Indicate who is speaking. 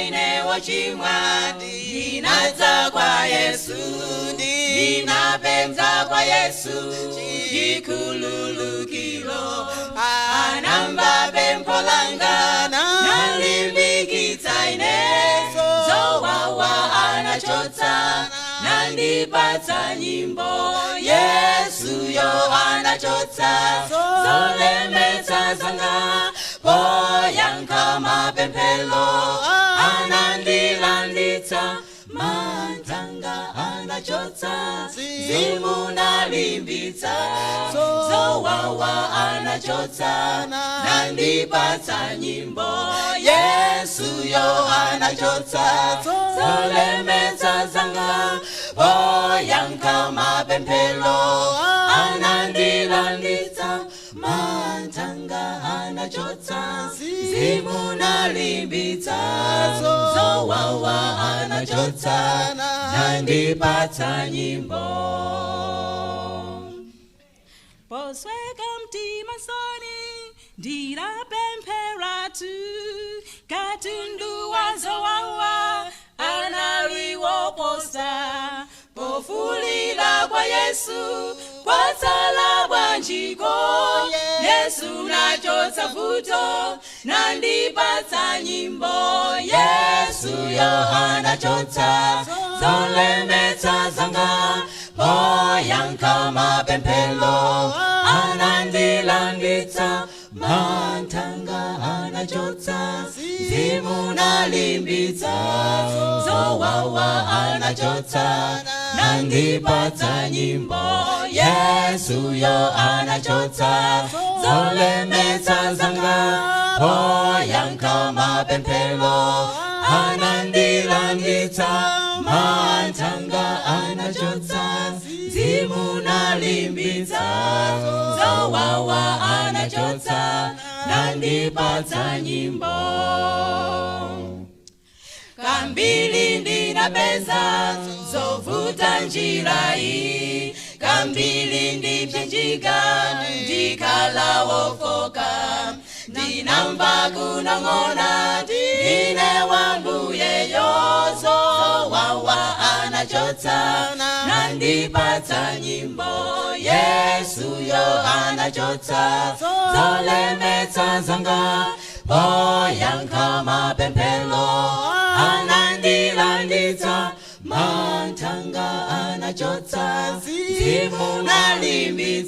Speaker 1: Ine wochimwa ndinadza kwa Yesu, ndinapempha kwa Yesu chikhululukiro. Anamva pempho langa, nalimbikitsa ine. Zowawa anachotsa, nandipatsa nyimbo. Yesuyo anachotsa zolemetsa zanga, poyankha mapemphero anandilanditsa. Mantha anga anachotsa, mzimu nalimbitsa. Zowawa anachotsa, nandipatsa nyimbo. Yesuyo anachotsa zolemetsa zanga, poyankha mapemphero anandilanditsa. Mantha anga anachotsa, mzimu nalimbitsa. Zowawa anachotsa, nandipatsa nyimbo.
Speaker 2: Posweka mtima soni ndinapempheratu, katundu wazowawa analioposa. Pofuulira kwa Yesu, kwatsala bwanjiko? Yesu nachotsa vuto, nandipatsa nyimbo.
Speaker 1: Yesuyo anachotsa zolemetsa zanga, poyankha mapemphero anandilanditsa. Mantha anga anachotsa, mzimu nalimbitsa. Zowawa anachotsa, nandipatsa nyimbo. Yesuyo anachotsa zolemetsa zanga, poyankha mapemphero anandilanditsa. Mantha anga anachotsa, mzimu nalimbitsa. Zowawa anachotsa, nandipatsa nyimbo.
Speaker 2: Kambiri ndinapeza zovuta njira iyi, kambiri ndipsinjika, ndikhala wofoka. Ndinamva kunong'ona, ndine wa Mbuyeyo. Zowawa anachotsa, nandipatsa nyimbo.
Speaker 1: Yesuyo anachotsa zolemetsa zanga, poyankha mapemphero anandilanditsa. Mantha anga anachotsa, mzimu nalimbitsa.